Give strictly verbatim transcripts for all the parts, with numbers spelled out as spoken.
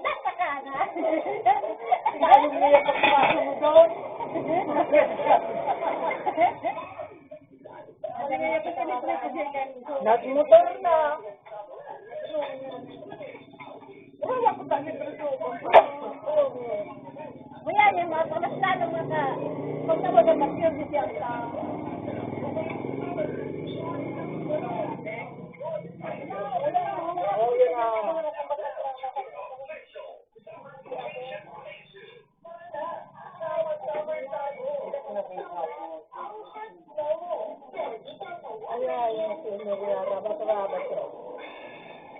Dasa ka na. Dahil niya pagpasok mo doon. Nagmotor na. Wala ko sa libro ko. Kaya yung mga mas lalo mga, pag nawagan na pure di siya ang tao. Oh, yun ah. Ay, ay, ay, ay, ay, ay, ay, ay, ay.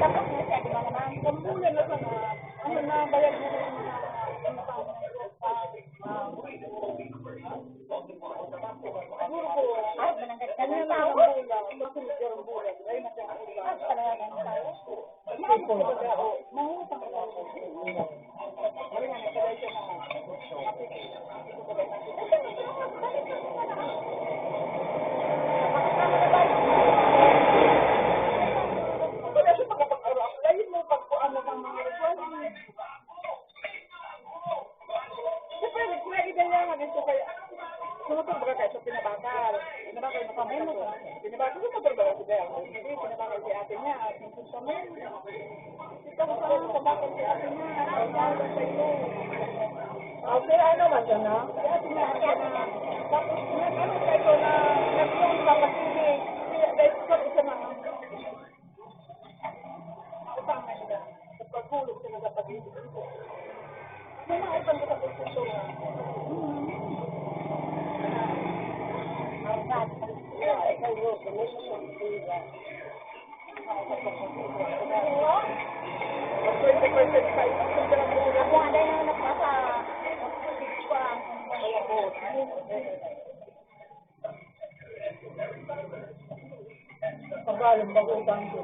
Tapos na siya, di ba naman? Ang bulan na sana, ano na, bayad mo rin na, ano pa, ano pa, ah, siguro po, ah, mananggal ka ng tao. Ang bulan, ang bulan, ay, nasa, ah, talaga ng tao. Mahutang ka talaga. Sumutong baga kayo sa pinabakal. Pinabakal mo kami. Pinabakal mo, motor ba si Bea? Hindi, pinabakal si ate niya. At yung gusto mo, Ito sa, sa bakit si ate niya, ang tawag sa iyo. Ah, pero ano man siya na? Si ate niya, si ate niya. Tapos, nag-ano siya ito na, nag-iwan sa pag-ibig. Kaya, dahil sa isa na, kasama nila. Sa paghulog sila sa pag-ibig. May mga ibang sa pagkukultura. Tagalog, mag-utang ko.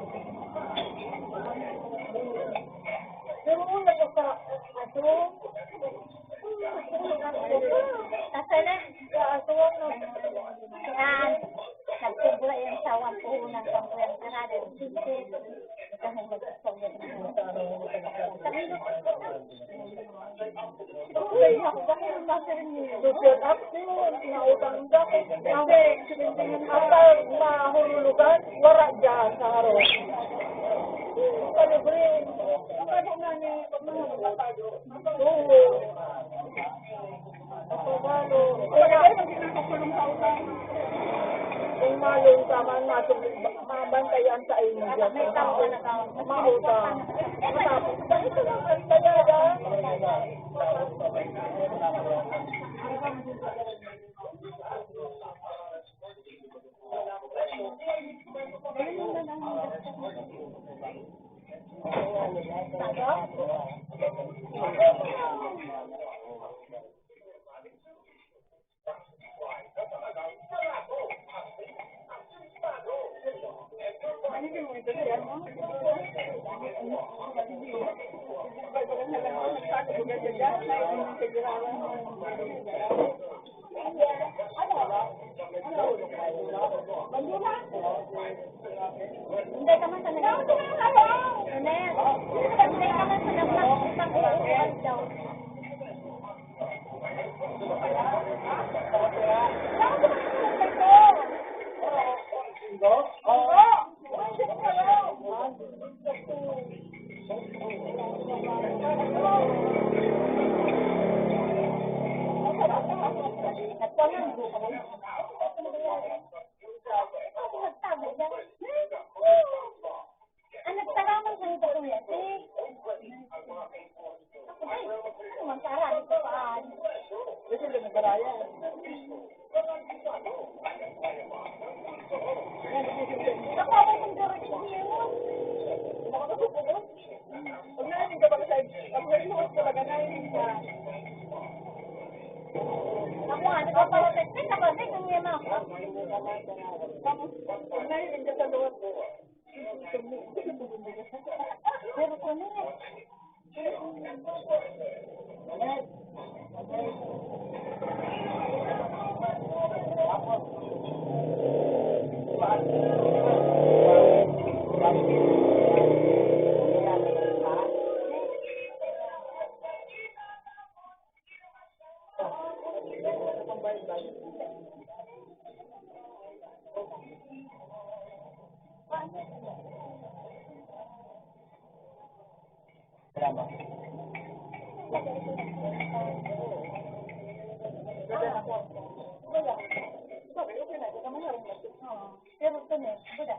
Pero una ko sa aso, Asa na? Sa aso, no? Yan. Nagkubra yung sa one puhunan, sa one puhunan, sa one puhunan. Super action, nautang ka. Kasi, ang mahululugan, wala dyan sa harong. Palibre. Ang ano nga ni, pag mahululugan, oo. Kung malong ka man, masug-, mabantayan sa inyo. May tao na tao. Mahuta. Matapos, dahil sa mga kaya yan. Hindi ka man sa nag-, hindi ka man sa nag-, Ang nagtaraman sa ito, kuya, eh. Ako, ay, ano man, karami ko pa. Ito na nagbaraya. Ako, ako, kung gawin ko yun. Pag nailing ka ba sa, pag nailing ka ba, nailing ka. Ako, ano ka, parang, ay, nakasin, ang yun ako. Pag nailing ka sa loob. Pero ito na, wala.